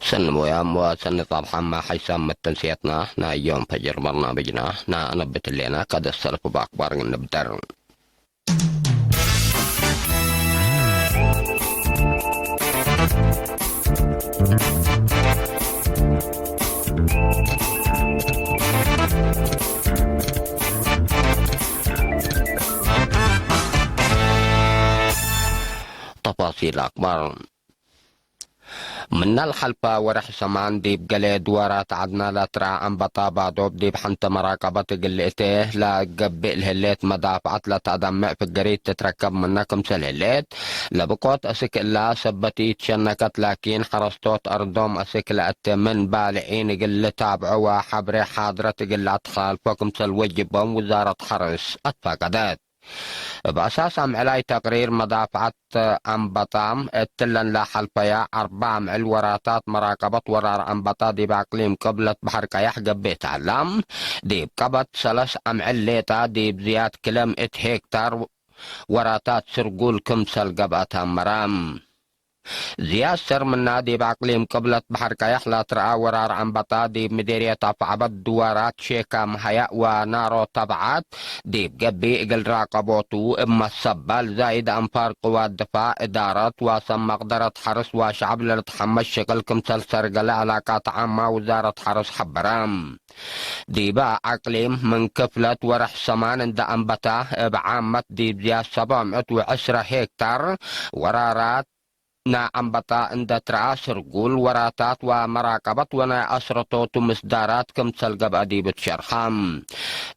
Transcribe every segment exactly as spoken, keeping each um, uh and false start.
ሰኒ ቦያም ወሰኒ ጻብሐም፣ ሐይሳም መተንስየትና ናይ ዮም ፈጅር በርናምጅና ነአነብት ህሌና። ከደሰልፍ በአክባር እንብደር። ተፋሲል አክባር። ምናል ሐልፈ ወርሕ ሰማን ዲብ ገሌ ድዋራት ዐድና ለትረአ አንበጣ ባዶብ ዲብ ሐንተ መራቀበት እግል ልእቴ ለገብእ ለህሌት መዳፍዐት ለተአደምዕ ፍገሪት ትትረከብ ምነ ክምሰል ህሌት ለብቆት፣ አስክ እላ ሰበት ኢትሸነከት ላኪን ሐረስቶት አርዶም አስክ ለአቴ ምን ባልዒን እግል ልታብዖ ወሐብሬ ሓድረት እግል ለአትሐላልፎ ክምሰል ወጅቦም ውዛረት ሐርስ አትፋቀደት። እብ አሳስ አምዕላይ ተቅሪር መዳፍዐት አንበጣ፣ እትለን ለሐልፈያ አርበዕ አምዕል ወራታት መራቀበት ወራር አንበጣ ዲብ አቅሊም ቅብለት በሐር ቀያሕ ገብእ ተሀላ። ዲብ ቀበት ሰለስ አምዕል ሌጣ ዲብ ዝያድ ክለ ምእት ሄክታር ወራታት ስርጉል ክምሰል ገብአ ተአመረ። ዝያድ ሰር ምና፣ ዲብ አቅሊም ቅብለት በሐር ቀያሕ ለትረአ ወራር አንበጣ፣ ዲብ ምዴርየት አፍዐበት ድዋራት ሼካም ሀያእ ወናሮ ተብዓት ዲብ ገብእ እግል ራቀቦቱ፣ እብ መሰባል ዛይድ አንፋር ቅዋት ድፋዕ፣ እዳረት ዋሰብ መቅደረት ሐርስ ወሸዐብ ለልትሐመስ ሽቅል ክምሰል ሰርገለ ዕላቃት ዓማ ውዛረት ሐርስ ሐበረ። ዲበ አቅሊም ምን ክፍለት ወርሕ ሰማን እንደ አንበታ፣ እብ ዓመት ዲብ ዝያድ ሰብዕ ምእት ወዕስረ ሄክታር ወራራት ናይ አንበጣ እንደ ትረአ፣ ስርጉል ወራታት ወመራቀበት ወናይ አስረቶቱ ምስዳራት ክምሰል ገብአ ዲብ ትሸርሐ።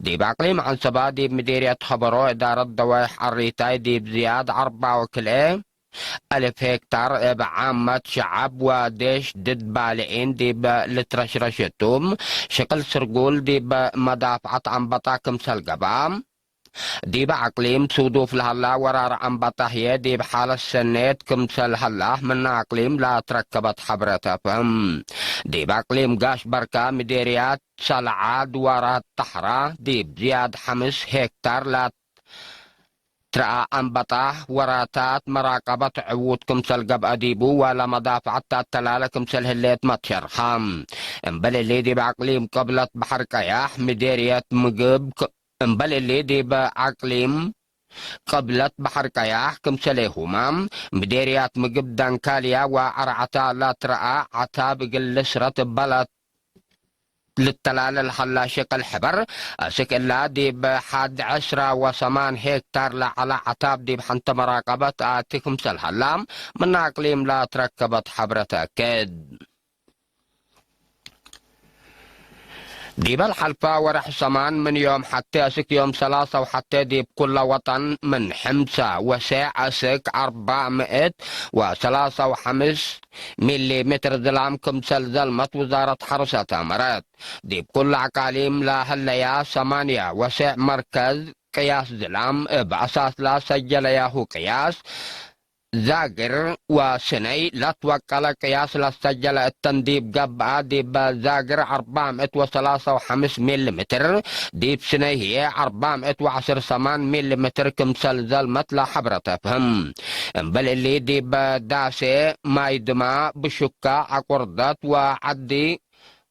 ዲብ አቅሊም ዐንሰባ፣ ዲብ ምዴርየት ሀበሮ፣ እዳረት ደዋይሕ አሪታይ፣ ዲብ ዝያድ አርባ ወክልኤ አልፍ ሄክታር እብ ዓመት ሸዐብ ወዴሽ ድድ ባልዒን ዲብ ልትረሽረሽ እቱ፣ ሽቅል ስርጉል ዲብ መዳፍዐት አንበጣ ክምሰል ገብአ። ዲበ አቅሊም ሱዱፍ ለሀላ ወራር አንበጣ ህዬ ዲብ ሓለት ሰኔት ክምሰል ሀላ ምነ አቅሊም ለአትረከበት ሐብረት አፍህም። ዲብ አቅሊም ጋሽ በርካ ምዴርያት ሰልዓ ድዋራት ተሕራ ዲብ ዝያድ ሐምስ ሄክታር ለትረአ አንበጣ ወራታት መራቀበት ዕዉት ክምሰል ገብአ ዲቡ ወለመዳፍዐት ተአተላለ ክምሰል ህሌት መትሸርሐ። እምበል እሊ ዲብ አቅሊም ቅብለት በሐር ቀያሕ ምዴርየት ምግብ እምበል እሊ ዲብ አቅሊም ቅብለት በሐር ቀያሕ ክምሰሌሁመ፣ ምዴርያት ምግብ ደንካልያ ወአርዐታ ለትረአ ዐታብ እግል ልስረት እበ ልተላለ ለሀላ ሽቅል ሕበር፣ አስክ እላ ዲብ ሐድ ዕስራ ወሰማን ሄክታር ለዐለ ዐታብ ዲብ ሐንተ መራቀበት አቲ ክምሰል ሀላ፣ ምነ አቅሊም ለትረከበት ሐብረ ተአክድ። ዲበ ለሐልፈ ወርሕ ሰማን ምን ዮም ሐቴ አስክ ዮም ሰላሰ ወሐቴ ዲብ ኩለ ወጠን ምን ሕምሰ ወሴዕ አስክ አርበዕ ምእት ወሰላሰ ወሐምስ ሚሊ ሜትር ዝላም ክምሰል ዘልመት ውዛረት ሐርስ አተመረት። ዲብ ኩለ አቃሊም ለሀለያ ሰማንያ ወሴዕ መርከዝ ቅያስ ዝላም እብ አሳስ ለሰጀለያሁ ቅያስ፣ ዛግር ወስነይ ለትወቀለ ቅያስ ለሰጀለ እተን ዲብ ገብአ፣ ዲብ ዛግር አርበዕ ምእት ወሰላሰ ወሐምስ ሚሊ ሜትር፣ ዲብ ስነይ ህዬ አርበዕ ምእት ወዐስር ሰማን ሚሊ ሜትር ክምሰል ዘልመት ለሐብረ ተፍህም። እምበል እሊ ዲብ ዳሴ፣ ማይ ድማ፣ ብሹካ፣ ዐቁርደት ወዐዲ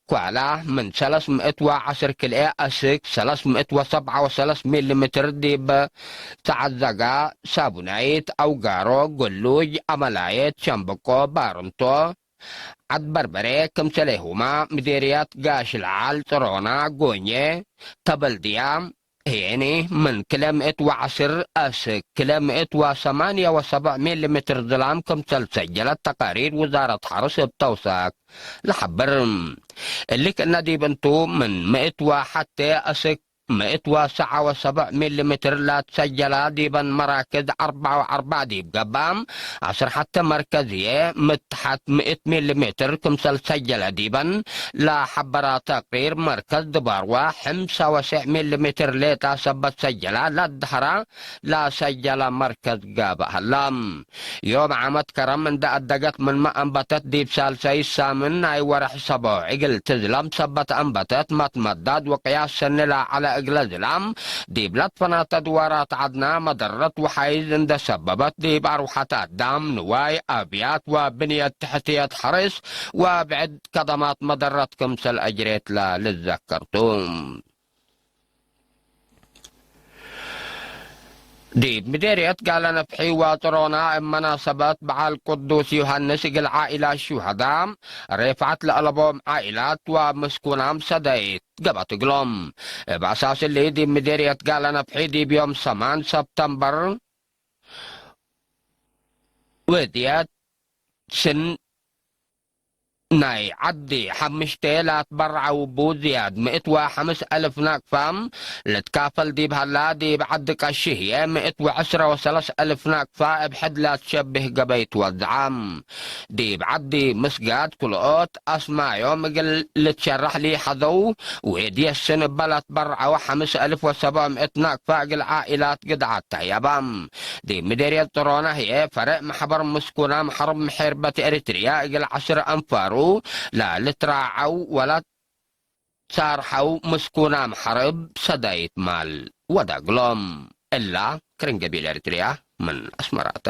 ኳላ ምን ሰለስ ምእት ወዐስር ክልኤ አስክ ሰለስ ምእት ወሰብዓ ወሰለስ ሚሊ ሜትር ዲብ ጸዐዘጋ፣ ሳቡናይት፣ አውጋሮ፣ ግሉጅ፣ አመላየት፣ ሸምብቆ፣ ባርንቶ፣ ዐድ በርበሬ፣ ክምሰሌሁማ ምዴርያት ጋሽ ለዓል፣ ጽሮና፣ ጎኜ፣ ተበልድያ፣ ህዬኒ ምን ክለ ምእት ወዐስር አስክ ክለ ምእት ወሰማንያ ወሰብዕ ሚሊ ሜትር ዝላም ክምሰል ሰጀለት ተቃሪር ውዛረት ሐርስ እብ ተውሳክ ለሐብር። እሊ ክእነ ዲብ እንቱ፣ ምን ምእት ወሐቴ አስክ ምእት ወሰዓ ወሰብዕ ሚሊ ሜትር ለትሰጀላ ዲበን መራክዝ አርበዕ ወአርበዕ ዲብ ገብአ፣ አስር ሐቴ መርከዝዬ ምትሐት ምእት ሚሊ ሜትር ክምሰል ሰጀለ ዲበን ለሐበራ ተቅሪር፣ መርከዝ ድባርዋ ሕምሳ ወሴዕ ሚሊ ሜትር ሌጣ ሰበት ሰጀላ ለአድሐራ ለሰጀለ መርከዝ ጋብእ ሀላ። ዮም ዓመት ከረም እንደ አደገት ምንመ አንበተት ዲብ ሳልሳይ ሳምን ናይ ወርሕ ሰቦዕ እግል ትዝለም ሰበት አንበተት መትመዳድ ወቅያስ ሰኒ ለዐለ እግለ ዝላም ዲብ ለትፈናተ ድዋራት ዐድና መደረት ወሓይዝ እንደ ሰበበት፣ ዲብ አርወሐት አዳም፣ ንዋይ፣ አብያት ወብንየት ትሕትየት ሐርስ ወብዕድ ከደማት መደረት ክምሰል አጅሬት ለልዘከር ቱ። ዲብ ምዴርየት ጋለ ነፍሒ ወጽሮና እብ መናሰበት በዓል ቅዱስ ዮሐንስ እግል ዓኢላት ሹሀዳ ሬፍዐት ለአለቦም ዓኢላት ወምስኩናም ሰደይት ገብአት እግሎም። እብ አሳስ እሊ፣ ዲብ ምዴርየት ጋለ ነፍሒ ዲብ ዮም ሰማን ሰብተምበር ወድየት ስን ናይ ዐዲ ሐምሽቴ ላትበርዐው እቡ ዝያድ ምእት ወሐምስ አልፍ ናቅፋ ልትካፈል ዲብ ሀላ፣ ዲብ ዐዲ ቀሺ ህዬ ምእት ወዕስረ ወሰለስ አልፍ ናቅፋ እብ ሕድ ላትሸብህ ገበይ ትወዝዐ። ዲብ ዐዲ ምስጋድ ክልኦት አስማዮም እግል ልትሸረሕ ሊሐዘው፣ ወእድየስን እበ ላትበርዐው ሐምስ አልፍ ወሰብዕ ምእት ናቅፋ እግል ዓኢላት ግድዓት ተህየባ። ዲብ ምዴርየት ጽሮና ህዬ፣ ፈረዕ መሕበር ምስኩናም ሐርብ ምሕርበት ኤሪትርያ እግል ዐስር አንፋሩ ለልትራዐው ወለትሳርሐው ምስኩናም ሐርብ ሰዳይት ማል ወደ እግሎም። እላ ክርን ገቢል ኤሪትርያ ምን አስመራተ።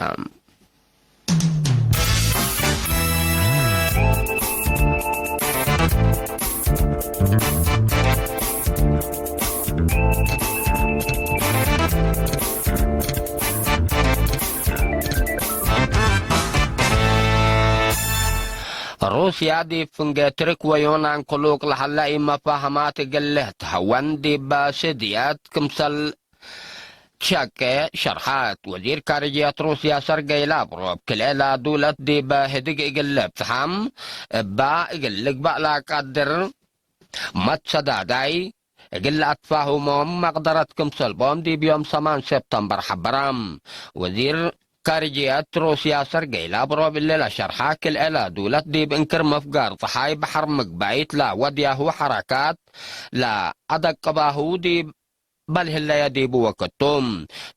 ሩስያ ዲብ ፍንጌ ትርክ ወዮናን ክሉቅ ለሀለ ኢመፋህማት እግል ልትሀወን ዲበ ስድየት ክምሰል ሸቄ ሸርሐት። ወዚር ካርጅየት ሩስያ ሰርገይ ላቭሮቭ፣ ክልኤ ለዱለት ዲበ ህድግ እግል ልብጽሐም እባ እግል ልግባእ ለቀድር መትሰዳዳይ እግል ለአትፋሁሞም መቅደረት ክምሰል ቦም ዲብ ዮም ሰማን ሴፕተምበር ሐበረ። ወዚር ካርጅየት ሩስያ ሰርገይ ላቭሮቭ እሊ ለሸርሐ፣ ክልኤ ለዱለት ዲብ እንክር መፍጋር ጸሓይ በሐር ምግባይት ለወድያሁ ሐረካት ለአደቅባሁ ዲብ በል ህለየ ዲቡ ወክድ ቱ።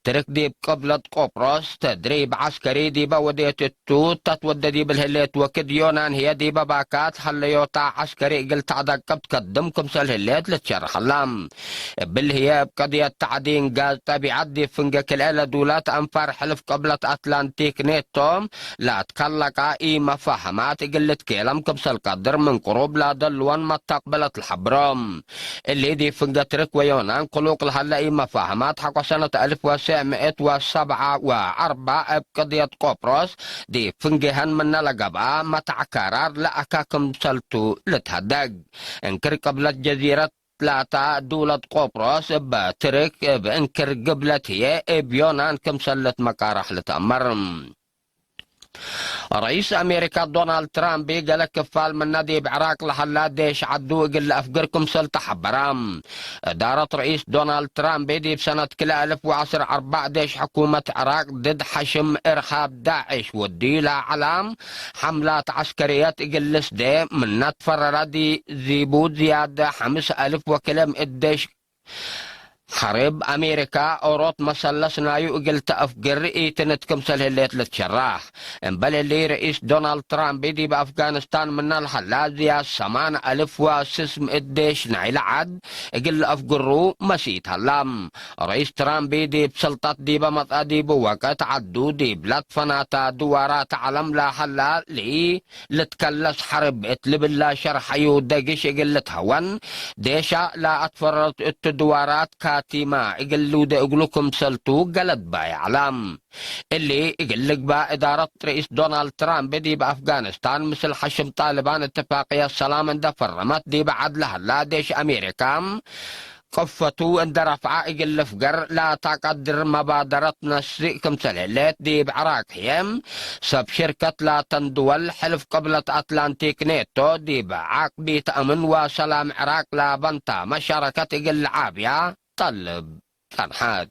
ትርክ ዲብ ቅብለት ቆጵሮስ ተድሪብ ዐስከሪ ዲበ ወዴት እቱ ተትወደ ዲብል ህሌት ወክድ፣ ዮናን ህዬ ዲበ ባካት ሀለዮታ ዐስከሪ እግል ተአደቅብ ትከድም ክምሰል ህሌት ልትሸርሐላ። እብል ህዬ እብ ቀድየት ተዕዲን ጋዝ ጠቢዐት ዲብ ፍንጌ ክልኤ ለዱለት አንፋር ሕልፍ ቅብለት አትላንቲክ ኔቶ ለአትከለቃ ኢመፋህማት እግል ልትኬለም ክምሰል ቀድር ምን ቅሩብ ለደልወን መታቅበለት ለሐብሮ። እሊ ዲብ ፍንገ ትርክ ወዮናን ክሉቅ ለሀለ ኢመፋህማት ሐቆ ሰነት አልፍ ወሰዕ ምእት ወሰብዓ ወአርበዕ እብ ቅድየት ቆጵሮስ ዲብ ፍንጌሀን ምነ ለገብአ መትዕ ከራር ለአካ ክምሰልቱ ልትሀደግ። እንክር ቅብለት ጀዚረት ላታ ዱለት ቆጵሮስ እበ ትርክ እብ እንክር ግብለት ህዬ እብ ዮናን ክምሰል ልትመቃራሕ ልትአመር። ረኢስ አሜሪካ ዶናልድ ትራምፕ ገሌ ክፋል ምነ ዲብ ዕራቅ ለሀላ ዴሽ ዐዱ እግል ለአፍግር ክምሰል ተሐበረ። እዳረት ረኢስ ዶናልድ ትራምፕ ዲብ ሰነት ክልኤ አልፍ ወዐስር አርበዕ ዴሽ ሕኩመት ዕራቅ ድድ ሐሽም እርሃብ ዳዕሽ ወድዩ ለዐለ ሐምላት ዐስከርየት እግል ልስዴ ምነ ትፈረረ ዲቡ ዝያድ ሐምስ አልፍ ወክልኤ ምእት ዴሽ ሐርብ አሜሪካ ኦሮት መሰለስ ናዩ እግል ተአፍግር ኢትንት ክምሰል ህሌት ልትሸራሕ። እምበል እሊ፣ ርኢስ ዶናልድ ትራምፕ ዲብ አፍጋኒስታን ምነ ለሀላ ዝያድ ሰማን አልፍ ወስስ ምእት ዴሽ ናይለ ዐድ እግል ለአፍግሩ መሲት ሀላ። ርኢስ ትራምፕ ዲብ ስልጠት ዲበ መጽአ ዲቡ ወቅት ዐዱ ዲብ ለትፈናተ ድዋራት ዐለም ለሀላ ሊ ልትከለስ ሐርብ እት ልብላ ሸርሐዩ፣ ደግሽ እግል ልትሀወን፣ ዴሻ ለአትፈረረት እቱ ድዋራት ካቲመ እግል ልውዴ እግሉ ክምሰልቱ ገለድ ባይዕ ዐለ። እሊ እግል ልግባእ፣ እዳረት ርኢስ ዶናልድ ትራምፕ ዲብ አፍጋኒስታን ምስል ሐሽም ጣልባን እትፋቅየት ሰላም እንደ ፈረመት፣ ዲብ ዐድ ለሀላ ዴሽ አሜሪካ ቅፈቱ እንደ ረፍዐ እግል ልፍገር ለተቀድር መባደረት ነስእ ክምሰል ህሌት ዲብ ዕራቅ ህዬ፣ ሰብ ሽርከት ላተን ድወል ሕልፍ ቅብለት አትላንቲክ ኔቶ ዲብ ዓቅቢት አምን ወሰላም ዕራቅ ለበንታ መሻረከት እግል ለዓብያ ጠልብ ጸንሐት።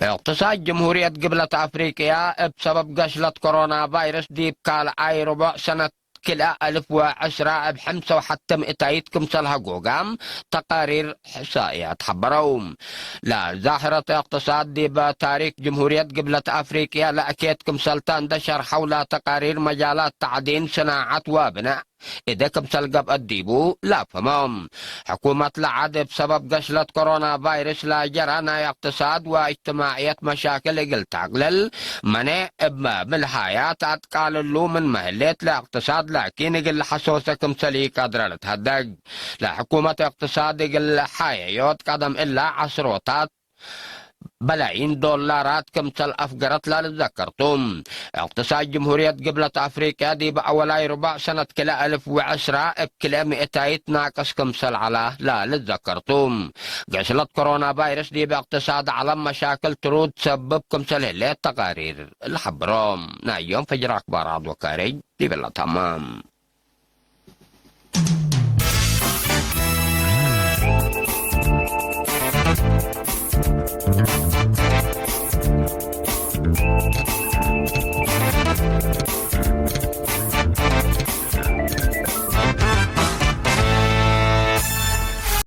እቅትሳድ ጅምሁርየት ግብለት አፍሪቅያ እብ ሰበብ ገሽለት ኮሮና ቫይረስ ዲብ ካልኣይ ርቡዕ ሰነት ክልኤ አልፍ ወዐስራ እብ ሐምሰ ወሐተ ምእታይት ክምሰል ሀጎጋም ተቃሪር ሕሳእያት ሐበረው። ለዛህረት እቅትሳድ ዲበ ታሪክ ጅምሁርየት ግብለት አፍሪቅያ ለአኬት ክምሰልታ እንደ ሸርሐው ለተቃሪር መጃላት ተዕዲን፣ ስናዐት ወብነእ እዴ ክምሰል ገብአት ዲቡ ለአፍህመ። ሕኩመት ለዐድ እብ ሰበብ ገስለት ኮሮና ቫይረስ ለጀረ ናይ እቅትሳድ ወእጅትማዕየት መሻክል እግል ታግለል መኔዕ እብ ምልሃያት አትቃልሉ ምንመ ህሌት ለእቅትሳድ ላኪን እግል ለሐሶሰ ክምሰል ኢቀድረ ልትሀደግ። ለሕኩመት እቅትሳድ እግል ሐየዮት ቀደም እለ ዐስሮታት በላይን ዶላራት ክምሰል አፍገረት ለልትዘከር ቱ። እቅትሳድ ጅምሁርየት ግብለት አፍሪቅያ ዲብ አወላይ ርቡዕ ሰነት ክልኤ አልፍ ወዐስራ እብ ክልኤ ምእታይት ናቅስ ክምሰል ዐላ ለልትዘከር ቱ። ገስለት ኮሮና ቫይረስ ዲብ እቅትሳድ ዐለም መሻክል ትሩድ ትሰብብ ክምሰል ህሌት ተቃሪር ለሐብሮ። ናይ ዮም ፈጅር አክባር ዐድ ወካርጅ ዲብለ ተማም።